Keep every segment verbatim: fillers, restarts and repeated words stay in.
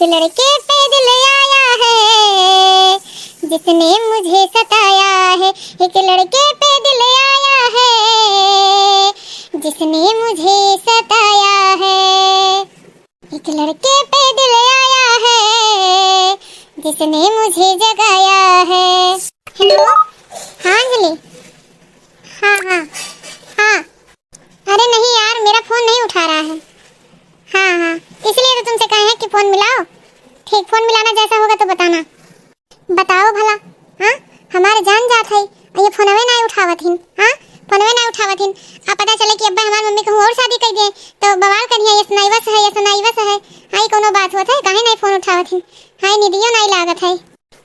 लड़के पे दिल आया है, जिसने मुझे सताया है। एक लड़के पे दिल आया है, जिसने मुझे सताया है। एक लड़के पे दिल आया है, जिसने मुझे जगाया है। हेलो, हाँ अंजलि, हाँ, हाँ, हाँ। अरे नहीं यार, मेरा फोन नहीं उठा रहा है। हाँ, हाँ, इसलिए तो तुमसे कहे हैं कि फोन मिलाओ। ठीक, फोन मिलाना जैसा होगा तो बताना। बताओ भला, हाँ, हमार जान जात है, अउ ये फोनवे नाहीं उठावत हिन, हाँ, फोनवे नाहीं उठावत हिन। अब पता चले कि अब्बा हमार मम्मी कहूँ और शादी कइ दे, तो बवाल करिहैं, ये सुनाई बस है, ये सुनाई बस है। हाँ, ये कौनो बात होत है, काहे नाहीं फोन उठावत हिन? हाँ, ये निदियो नाहीं लागत है।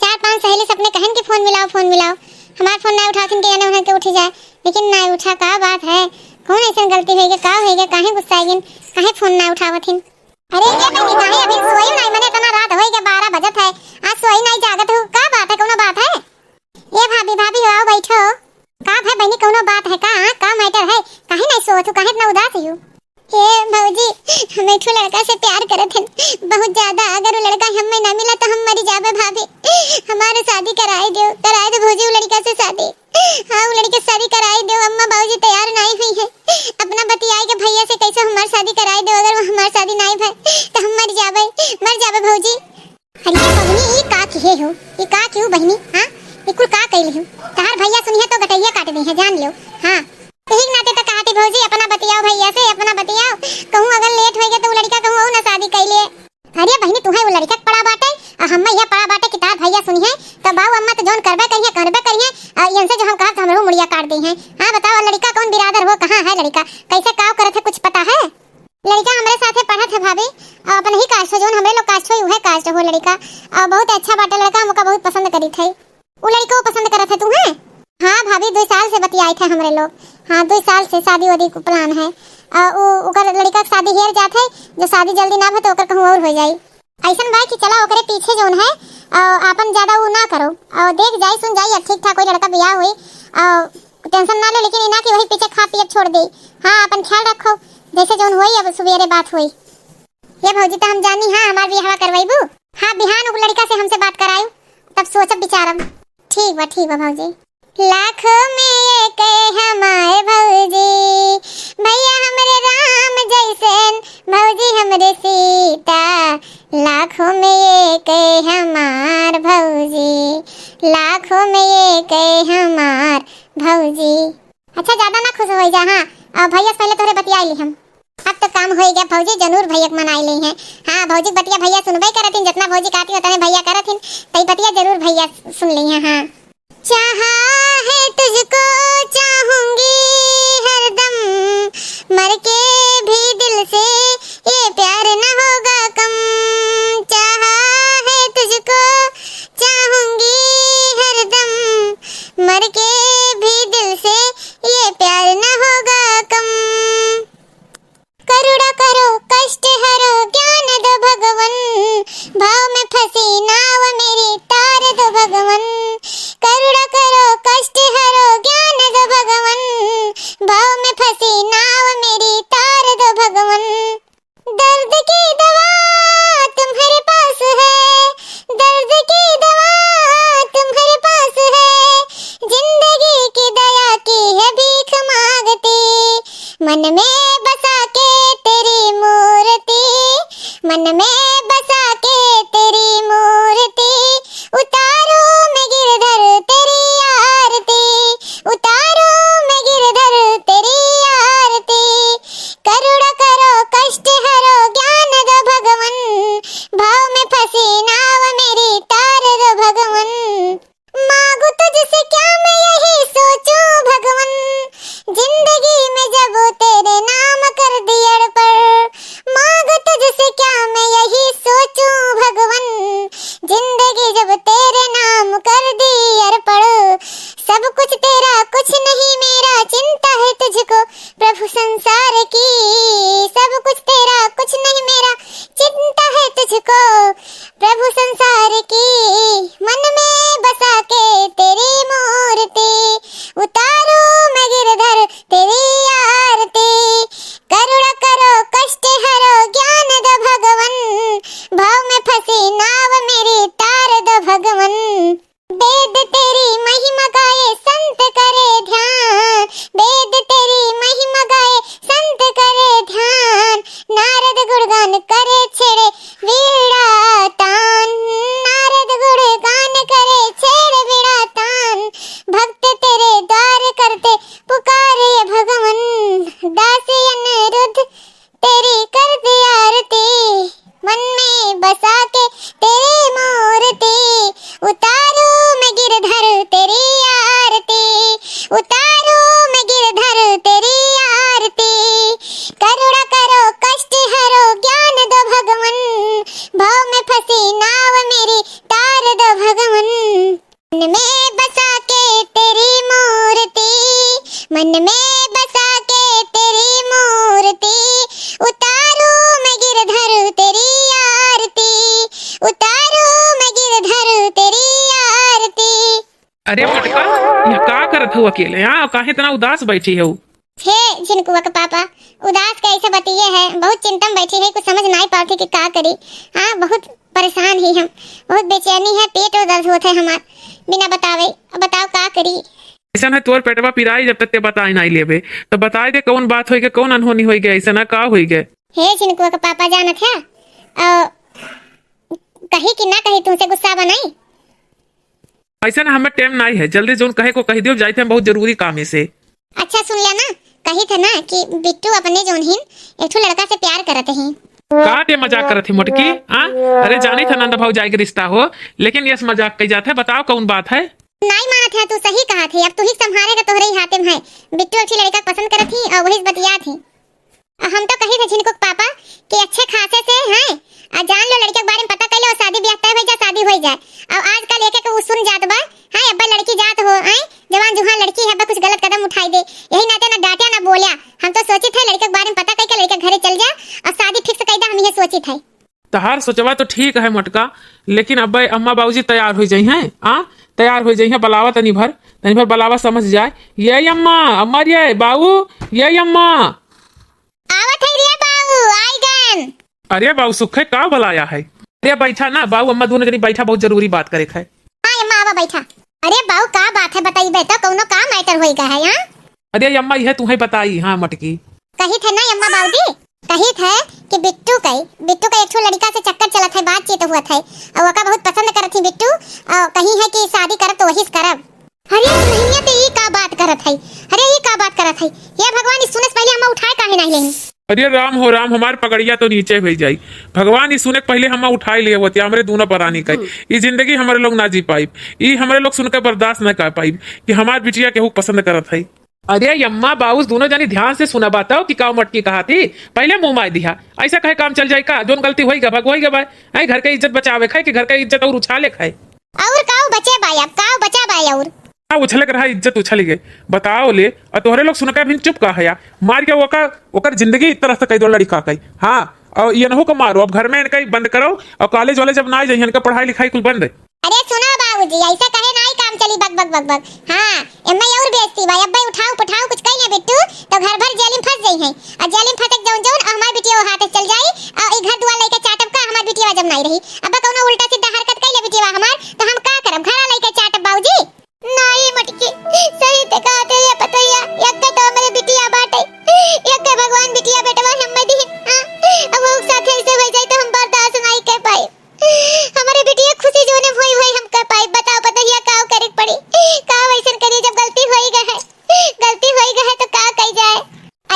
चार पांच सहेली सबने कहन कि फोन मिलाओ, फोन मिलाओ, हमार फोन नाहीं उठावत हिन कि एने ओने के उठ जाए, लेकिन नाहीं उठा। का बात है, कौन ऐसन गलती होइगे, का होइगे, काहे गुस्साइगिन, काहे फोन नाहीं उठावत हिन? अरे ये बहिनी, काहे अभी सोई नाहीं, मने इतना रात होइगे, बारह बजत है, आज सोई नाहीं जागत हू, का बात है, कौनो बात है? ए भाभी, भाभी हो, आओ बैठो। का भय बहिनी, कौनो बात है का? हाँ, का मैटर है? काहे नाहीं सोवत हू, काहे इतना उदास हू? ए भौजी, हम एक ठो लड़का से प्यार करत हन, बहुत ज्यादा। अगर वो लड़का हमें ना मिला तो हम मरी जाबे भाभी। हमारे शादी कराए दो, कराए दो भौजी, वो लड़का से शादी। हाँ, वो लड़के से शादी कराए दो, अम्मा बाबूजी तैयार नाहीं हुई है। अपना बतियाए के भैया से कैसे हमार शादी कराए दो, अगर वो हमार शादी नाहीं भय तो हम मर जाबे, मर जाबे भौजी। अरे बहिनी, ई का किहे हो, ई का किहू बहिनी, हाँ, ई कुल का कइले हो? तहार भैया सुनिहे तो गटैया काट दिहे, जान लियो। हाँ, यही नाते तो कहती भौजी, अपना बतियाओ भैया से, अपना बतियाओ। कहूँ अगर लेट होइगे तो वो लड़का कहूँ और ना शादी कइ ले। अरे बहिनी, तुहे वो लड़का के पड़ा बाटे, अउ हम्मे यह पड़ा बाटे कि तहार भैया सुनिहे, तो बाऊ अम्मा तो जौन करबे करिहे, करबे करिहे, अउ इनसे जो हम कहब तो हमरो मुड़िया काट दिहे। हाँ बताओ, लड़का कौन बिरादर हो, कहाँ है लड़का, कैसे काव करत है, कुछ पता है? लड़का हमरे साथे पढ़त है भाभी, अउ अपने ही कास्ट हो, जौन हमरे लोग कास्ट होई, उहे कास्ट हो लड़का। अउ बहुत अच्छा बाटे लड़का, हम ओका बहुत पसंद करित है। उ लड़को पसंद करत है तुहे? हाँ भाभी, दुई साल से बतियाइत है हमरे लोग। हाँ, दुई साल से शादी वादी को प्लान है। अउ उ, ओकर लड़का के शादी हेर जात है, जो शादी जल्दी ना भय तो ओकर कहूँ और हो जाई। ऐसन बा कि चला ओकरे पीछे जौन है, अउ आपन ज्यादा उ ना करो, अउ देख जाई, सुन जाई, अउ ठीक ठाक कोई लड़का बियाह होई, अउ टेंशन ना लो, लेकिन इना कि वही पीछे खा पिए छोड़ दे। हाँ, अपन ख्याल रखो, जैसे जौन होई अब सुबेरे बात होई। ये भौजी तो हम जानी, हाँ, हमार बियाहवा करवाइबू? हाँ, बिहान उ लड़का से हमसे बात करायू, तब सोचब विचारब। ठीक बा, ठीक बा भौजी। लाखों में एक हमार भौजी, भैया हमरे राम जैसन, भौजी हमरे सीता। लाखों में एक हमार भौजी, लाखों में एक हमार भौजी। अच्छा, ज्यादा ना खुश होइ जा, हाँ, अउ भैया से पहले तोहरे बतियाई ली हम। अब तो काम होइ गया भौजी, जरूर भैया के मनाई ली हैं। हाँ, भौजी के बतिया भैया सुनबे करत हिन, जितना भौजी कहती हो तने भैया करत हिन, तई बतिया जरूर भैया सुन ली हैं। हाँ। चाहा है तुझको, चाहूंगी हरदम, मर के भी दिल से ये प्यार न होगा कम। चाहा है तुझको, चाहूंगी हरदम, मर के भी दिल से ये प्यार न होगा कम। करुणा करो, कष्ट हरो, ज्ञान दो भगवन, भाव में फंसी नाव मेरी तार दो भगवन। करुणा करो, कष्ट हरो, ज्ञान दो भगवन, भाव में फंसी नाव मेरी तार दो भगवन। दर्द की दवा तुम्हारे पास है, दर्द की दवा तुम्हारे पास है, जिंदगी की दया की है भीख मांगती। मन में बसा के तेरी मूर्ति, मन में बसा के तेरी मूर्ति, उतारूं मैं गिरधर तेरी आरती, उतारूं मैं गिरधर तेरी आरती। करुणा करो, कष्ट हरो, ज्ञान दो भगवन, भाव में फंसी नाव मेरी तार दो भगवन। मांगू तुझसे क्या मैं यही सोचूं भगवन, जिंदगी में जब तेरे नाम कर दी अड़पड़। मांगू तुझसे क्या मैं यही अरे मोटका, यह का करत हऊ अकेले? हाँ, काहे इतना उदास बैठी हऊ? हे झिनकुआ के पापा, उदास कैसे बतिये है, बहुत चिंता में बैठी है, कुछ समझ नाई पावत है कि का करी। हाँ, बहुत परेशान ही हम, बहुत बेचैनी है, पेट और दर्द होत है हमार बिना बतावे। अब बताओ का करी? ऐसन है, तोर पेटवा पिराई जब तक ते बताई नाई लेबे, तो बताई दे कौन बात होई गए, कौन अनहोनी होई गए, ऐसा ना का होई गए? हे झिनकुआ के पापा जानत है, अ, कही कि ना कही तुमसे गुस्सा बनाई? ऐसा ना हमें टाइम नाई है, जल्दी जोन कहे को कह दियो, जाइत है हम बहुत जरूरी काम है से। अच्छा सुन लिया ना, कही थे ना कि बिट्टू अपने जोन हिन एक ठो लड़का से प्यार करत ही। का ते मजाक करत ही मोटकी? हाँ? अरे जानी था नंद भौजाई के रिश्ता हो, लेकिन यस मजाक कही जात है, बताओ कौन बात है? नाई मानत है, तू सही कहा थे, अब तू ही संभाले का तोहरे ही हाथे में है। बिट्टू एक ठो लड़का पसंद करत ही और वही से बतियात ही। आ हम तो कही थे झिनकुक पापा कि अच्छे खासे से हैं, आ जान लो लड़के के बारे में पता कर लो, शादी ब्याह तय हो जाए, शादी हो जाए। अब आजकल एक एक उ सुन जात बा, हैं अब्बा लड़की जात हो, हैं जवान जुहान लड़की है, अब्बा कुछ गलत कदम उठाई दे, यही नाते ना डांट्या ना बोल्या। हम तो सोचित है लड़के के बारे में पता करके लड़के घरे चल जा और शादी फिक्स कर दा, हम ये सोचित है। तहार सोचवा तो ठीक है मोटका, लेकिन अब्बे अम्मा बाबूजी तैयार हो जाई हैं, आ तैयार हो जाई हैं, बलावा तनी भर, तनी भर बलावा समझ जाए। ये अम्मा, अम्मा रे, बाऊ, ये अम्मा। आवत है रे बाऊ, आई गन। अरे बाऊ सुखे, का बलाया है? अरे बैठा ना बाऊ, अम्मा दोनों जनी बैठा, बहुत जरूरी बात करे है। हाँ अम्मा, आवा बैठा। अरे बाऊ, का बात है, बताइबे तो, कौनो का मैटर होई गा है, हाँ? अरे अम्मा, यह तुम्हें बताई, हाँ मोटकी। कही थे ना अम्मा बाबूजी, कही थे कि बिट्टू कई, बिट्टू का एक ठो लड़का से चक्कर चलत है, बातचीत हुआ था, और ओका बहुत पसंद करत ही बिट्टू, और कही है कि शादी करब तो वही से करब। अरे दुल्हनिया ते ई का बात करत है, अरे ई का बात करत है, ये भगवान, ई सुने से पहले हम उठाए काहे नहीं लेनी? अरे राम हो राम, हमार पगड़िया तो नीचे हो जाई। भगवान ई सुने के पहले हम उठाए लिए होते, हमरे दोनों परानी का। हम्म। ई जिंदगी हमरे लोग ना जी पाइब, ई हमरे लोग सुनकर बर्दाश्त न कर पाइब कि हमार बिटिया केहू पसंद करत है। अरे अम्मा बाऊ दोनों जनी ध्यान से सुना बताओ कि का मोटकी कहा थी, पहले मुंह मार दिया, ऐसा कहे काम चल जाए का? जोन गलती होई गा भग होई गा भाई, आई घर के इज्जत बचावे खाए कि घर के इज्जत और उछाले खाए। और काऊ बचे बा अब, काऊ बचा बा और? हाँ, उछले के रहा, इज्जत उछल गए। बताओ ले, और तोहरे लोग सुनकर भी चुप का है या? मार के ओकर, ओकर जिंदगी इस तरह से कह दो लड़का कही। हाँ, और ये नहु को मारो, अब घर में इनका ही बंद करो, और कॉलेज वाले जब ना आ जाइए, इनका पढ़ाई लिखाई कुल बंद है। अरे सुनो बाबूजी, ऐसा कहे ना ही काम चली, बक बक बक बक। हाँ, एम्मे और बेइज्जती बा, अब भाई उठाऊ पुठाऊ कुछ कही ना बिट्टू, तो घर भर जेल में फंस जाई है। और जेल में फंस के जौन जौन, और हमार बिटिया वो हाथ से चल जाई, और ई घर दुआर लेके चाटब का, हमार बिटिया जब नहीं रही। अब कौनो उल्टा सीधा हरकत कइले बिटिया हमार, तो हम का करब? घरा लेके चाटब बाबूजी। नाई मोटकी, सही ते कहत है ये पतोहिया, यक्का तो हमरे बिटिया बाटे, यक्का भगवान बिटिया बेटवा हम्मे दी, हाँ? अब वो साथे ऐसे हो जाए तो हम बर्दाश्त नहीं कर पाए। हमरे बिटिया खुशी जोने भोई भोई हम कर पाए, बताओ पतोहिया का करे के पड़ी, का वैसन करी जब गलती होई गए है, गलती होई गए है तो का कही जाए।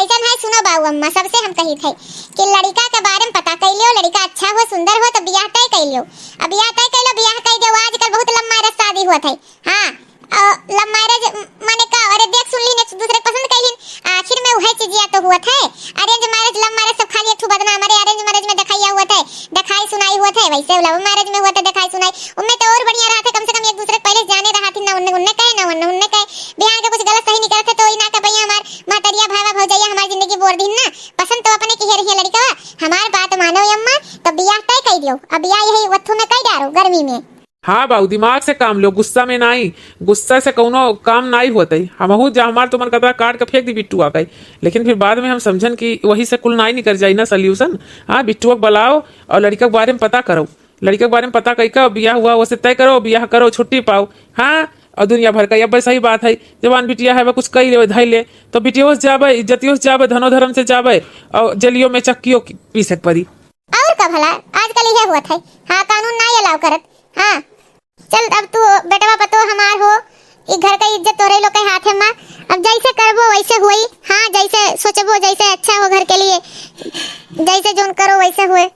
ऐसन है, सुनो बाऊ अम्मा, सबसे हम कही थे कि लड़का के बारे में पता कर लियो, लड़का अच्छा हो, सुंदर हो तो बियाह तय कर लियो। अब बियाह तय कर लो, बियाह कर दियो। आजकल बहुत लव मैरिज शादी होत है। हाँ, और लव मैरिज माने का, अरे देख सुन ली, एक दूसरे के पसंद कर ली, आखिर में वही चीजिया तो होत है। अरेंज मैरिज, लव मैरिज सब खाली एक ठो बदनाम। अरे अरेंज मैरिज में दिखाइया होत है, दिखाई सुनाई होत है, वैसे लव मैरिज में होत है दिखाई सुनाई। उनमें तो और बढ़िया रहत है, कम से कम एक दूसरे के पहले से जाने रहत ही ना, उनने उनने कहे ना उनने उनने कहे। बिहार के कुछ गलत सही निकलत है तो ई ना कह भैया हमार महतरिया भावा भौजैया हमार जिंदगी बोर दिन ना। पसंद तो अपने की है रही है लड़का। हमार बात मानो अम्मा, तो बियाह तय कर दियो। अब बियाह यही वत्थू में कई डारो गर्मी में। हाँ बाऊ, दिमाग से काम लो, गुस्सा में नाई। गुस्सा से कौनो काम नाई होते। हमहू जा हमार तो मन करता काट के फेंक दी बिट्टू आ गई, लेकिन फिर बाद में हम समझन कि वही से कुल नाई निकल जाई ना सल्यूशन। हाँ, बिट्टुआ के बुलाओ और लड़का के बारे में पता करो। लड़का के बारे में पता कई का बियाह हुआ, उसे तय करो, बियाह करो, छुट्टी पाओ। हाँ, और दुनिया भर का, अब सही बात है, जवान बिटिया है, वह कुछ कही ले, धई ले, तो बिटियों से जाबे, इज्जतियों से जाबे, धनो धर्म से जाबे, और जलियों में चक्कियों की पीसे के परी। और का भला, आजकल यह हुआ था। हाँ, कानून ना अलाउ करत। हाँ, चल अब तू बेटवा पतो हमार हो, ई घर का इज्जत तोरे लोग के हाथे में। अब जैसे करबो वैसे होई। हाँ, जैसे सोचबो, जैसे अच्छा हो घर के लिए, जैसे जोन करो वैसे होए।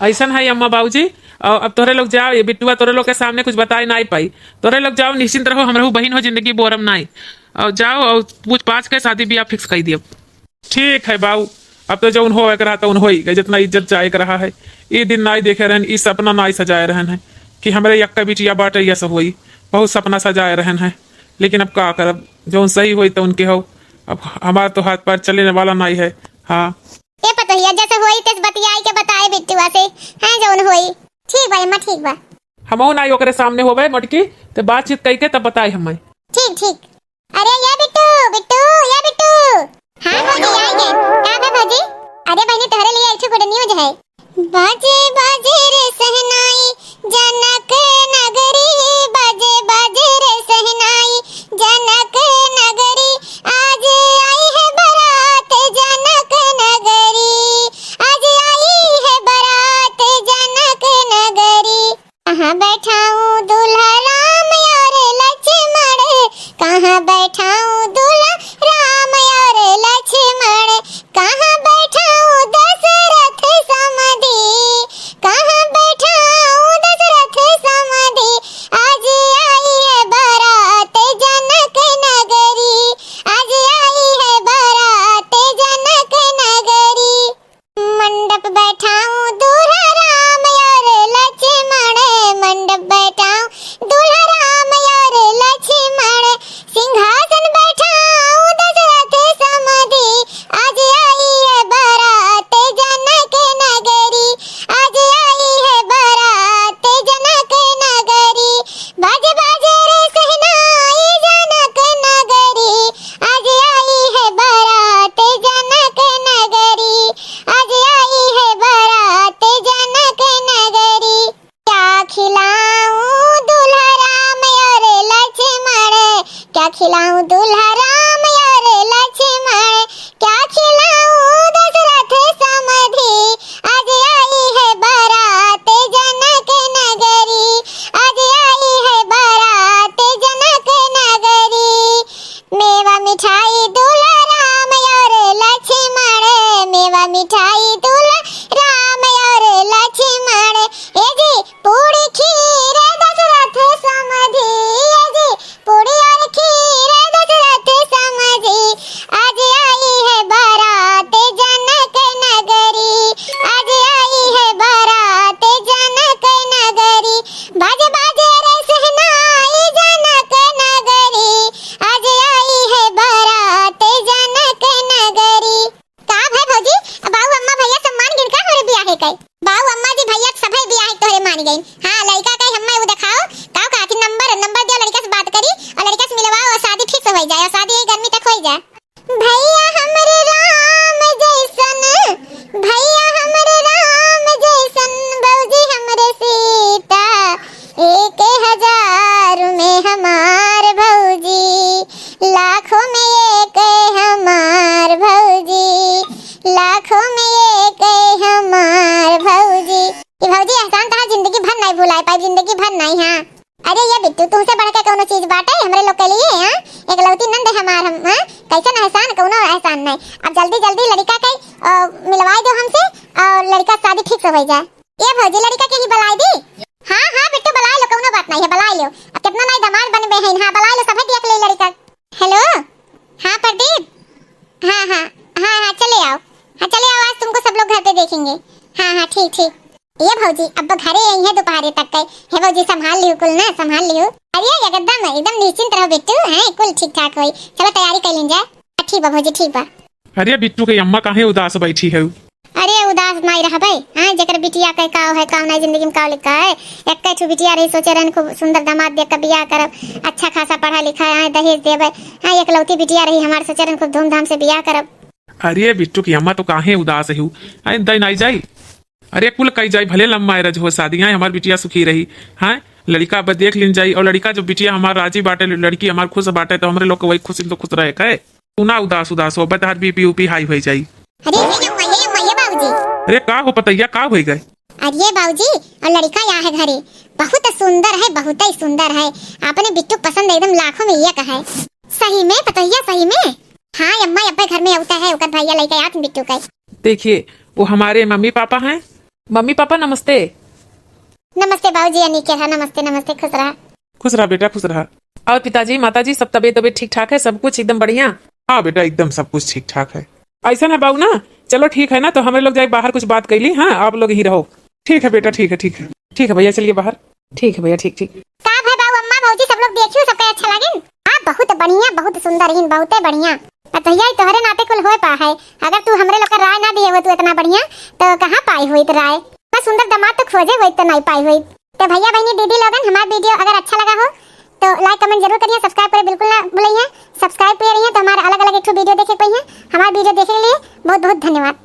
ऐसन है अम्मा बाबूजी, और अब तोरे लोग जाओ, ये बिट्टुआ तोरे लोग के सामने कुछ बताए ना पाई। तोरे लोग जाओ, निश्चिंत रहो, हमरहू बहिन हो, जिंदगी बोरम नाई। और जाओ और पूछ पाछ के शादी ब्याह फिक्स कर दियो। ठीक है बाऊ, अब तो जौन होए के रहा तौन होई गए, जितना इज्जत जाए के रहा है। ई दिन नाई देखे रहन, ई सपना नाई सजाए रहन है कि हमरे यक्का बिटिया बाटे यस होई। बहुत सपना सजाए रहन है, लेकिन अब का करब, जौन सही होई तो उनके हो। अब हमार तो हाथ पैर चले वाला नाई है। हाँ। ए पतोहिया, जैसे होई तैसे बतियाई के बताए बिट्टुआ से, हैं जौन होई। ठीक बा अम्मा, ठीक बा। हमहू नाई ओकरे सामने होबे मोटकी, ते बातचीत कइके तब बताई हमें। ठीक, ठीक। अरे ये बिट्टू, बिट्टू, ये बिट्टू। हाँ भौजी, आई गए। का बा भौजी? अरे बहिनी, तोहरे लिए एक ठो good news है। बाजे बाजे रे सहनाई जनक नगरी, बाजे बाजे रे सहनाई जनक नगरी, आज आई है बारात जनक नगरी, आज आई है बारात जनक नगरी। कहाँ बैठाऊँ दूल्हा राम और लक्ष्मण, कहाँ बैठाऊँ दूल्हा राम और लक्ष्मण, कहाँ बैठाऊँ दशरथ समधी, कहाँ बैठाऊँ दशरथ समधी। आज आई है बारात जनक नगरी, आज आई है बारात जनक नगरी। मंडप बैठाऊं दूल्हा राम और लक्ष्मण, मंडप बैठाऊं दूल्हा राम और लक्ष्मण, सिंहासन बैठाऊं दशरथ समधी। आज आई है बारात जनक नगरी, आज आई है बारात जनक नगरी। बाजे बाजे रे सहनाई जनक नगरी, आज आई है बारात जनक नगरी, आज आई है बारात जनक नगरी। क्या खिलाऊं दूल्हा राम और लक्ष्मण, क्या खिलाऊं दूल्हा राम और लक्ष्मण, क्या खिलाऊं दशरथ समधी। आज आई है बारात जनक नगरी, आज आई है बारात जनक नगरी। मेवा मिठाई दूल्हा राम और लक्ष्मण, मेवा मिठाई दूल्हा राम और लक्ष्मण। ए जी, पूड़ी खीर दशरथ समधी, ए जी, पूड़ी और खीर दशरथ समधी। आज आई है बारात जनक नगरी, आज आई है बारात जनक नगरी। बाजे बाजे रे सहनाई जनक नगरी, आज आई है बारात जनक नगरी। का भाई भौजी, बाऊ अम्मा भैया सब मान गइन का हमरे बियाहे के? बाऊ अम्मा जी भैया सभे बियाहे तोहरे मान गइन। हाँ, लड़का के हम्मे उ देखाओ, का का आखिर नंबर, नंबर दियो, लड़का से बात करी और लड़का से मिलवाओ और शादी fix होइ जाए और शादी यही गर्मी तक होइ जाए। भैया हमरे राम जैसन, भैया हमरे राम जैसन, भौजी हमरे सीता, एक हजार में हमार भौजी, लाखों में एक हमार भौजी, लाखों में एक हमार भौजी। ई भौजी एहसान तहार जिंदगी भर नाई भुलाए पाई, जिंदगी भर नाई। हाँ। अरे ये बिट्टू, तुहसे बढ़ के कौनो चीज बाटे हमरे लोग के लिए, हाँ? एकलौती नंद हमार हम, हाँ? कैसन एहसान, कौनो एहसान नाई। अब जल्दी जल्दी लड़का के, अ, मिलवाई दो हमसे और लड़का शादी fix होइ जाए। ए भौजी, लड़का के ही बलाई दी? हाँ, हाँ बिट्टू, बलाई लो, कौनो बात नाई है, बलाई लो। अब कितना नाई दामाद बनबे हैं, हाँ, बलाई लो, सभे देख ले लड़का। हेलो, हाँ प्रदीप, हाँ, हाँ, हाँ, हाँ, चले आओ, हाँ, चले आओ, आज तुमको सब लोग घर पे देखेंगे। हाँ, हाँ, ठीक, ठीक। ए भौजी, अब घरे अइहें दुपहरे तक के। हे भौजी, संभाल लिहू कुल ना, संभाल लिहू। अरे एकदम, एकदम निश्चिंत रहो बिट्टू, हैं, कुल ठीक ठाक होई। चलो तैयारी कर लीन जाए। हाँ, ठीक बा भौजी, ठीक बा। अरे बिट्टू के अम्मा काहे उदास बैठी है? अरे उदास नाई रहबे, हाँ, जेकर बिटिया के काव है, काव नाई जिंदगी में काव लिखा है। एक्के ठो बिटिया रही, सोचे रहन खूब सुंदर दामाद देख के बियाह करब, अच्छा खासा पढ़ा लिखा है, हाँ, दहेज देबे, हाँ, एकलौती बिटिया रही हमार, सोचे रहन खूब धूमधाम से बियाह करब। अरे बिट्टू की अम्मा तो काहे उदास है, हाँ, दई नाई जाई। अरे कुल कई जाई, भले love marriage हो शादी, हाँ, हमार बिटिया सुखी रही। हाँ, लड़का अब देख लीन जाई, और लड़का जब बिटिया हमार राजी बाटे, लड़की हमार खुश बाटे, तो हमरे लोग के वही खुशी तो खुश रहे के। तू ना उदास उदास हो, बता, BP-UP high होइ जाई। अरे ये, ये, ये, ये बाबूजी। अरे का हो पतैया, का होइ गए? अरे बाबूजी, और लड़का या है घरे, बहुत सुंदर है, बहुत ही सुंदर है। अपने बिट्टू पसंद एकदम लाखों में एक है। सही में पतैया, सही में? हाँ अम्मा, अब्बे घर में अउता है, ओकर भैया लइके आत बिट्टू के। देखिए, वो हमारे मम्मी पापा हैं। मम्मी पापा नमस्ते। नमस्ते बाबूजी, अनिके रहा, नमस्ते, नमस्ते, खुश रहा। खुश रहा बेटा, खुश रहा। और पिताजी, माताजी, सब तबीयत, तबीयत ठीक ठाक है, सब कुछ एकदम बढ़िया? हाँ बेटा, एकदम सब कुछ ठीक ठाक है। ऐसा ना बाबू ना, चलो ठीक है ना, तो हमरे लोग जाए बाहर कुछ बात कैली, हाँ, आप लोग ही रहो। ठीक है बेटा, ठीक है, ठीक है, ठीक है भैया, चलिए बाहर। ठीक है भैया, ठीक, ठीक। का भाई बाबू, अम्मा, भौजी सब लोग देखियो, सबके अच्छा लागिन? हाँ, बहुत बढ़िया, बहुत सुंदर हिन, बहुते बढ़िया। पतोहिया, ई तोहरे नाते कुल होए पा है। अगर तू हमरे लोग के राय ना दिए होत इतना बढ़िया, तो कहाँ पाई होइत राय? बस सुंदर दामाद तो खोजे होइत तो नहीं पाई होइत। तो भैया बहिनी दीदी लोगन, हमार video अगर अच्छा लगा हो तो like comment जरूर करिए, subscribe करे बिल्कुल ना भूलिए। Subscribe पे रहिए तो हमारे अलग अलग एक ठो video देखे के पाइए। हमारे video देखे के लिए बहुत बहुत धन्यवाद।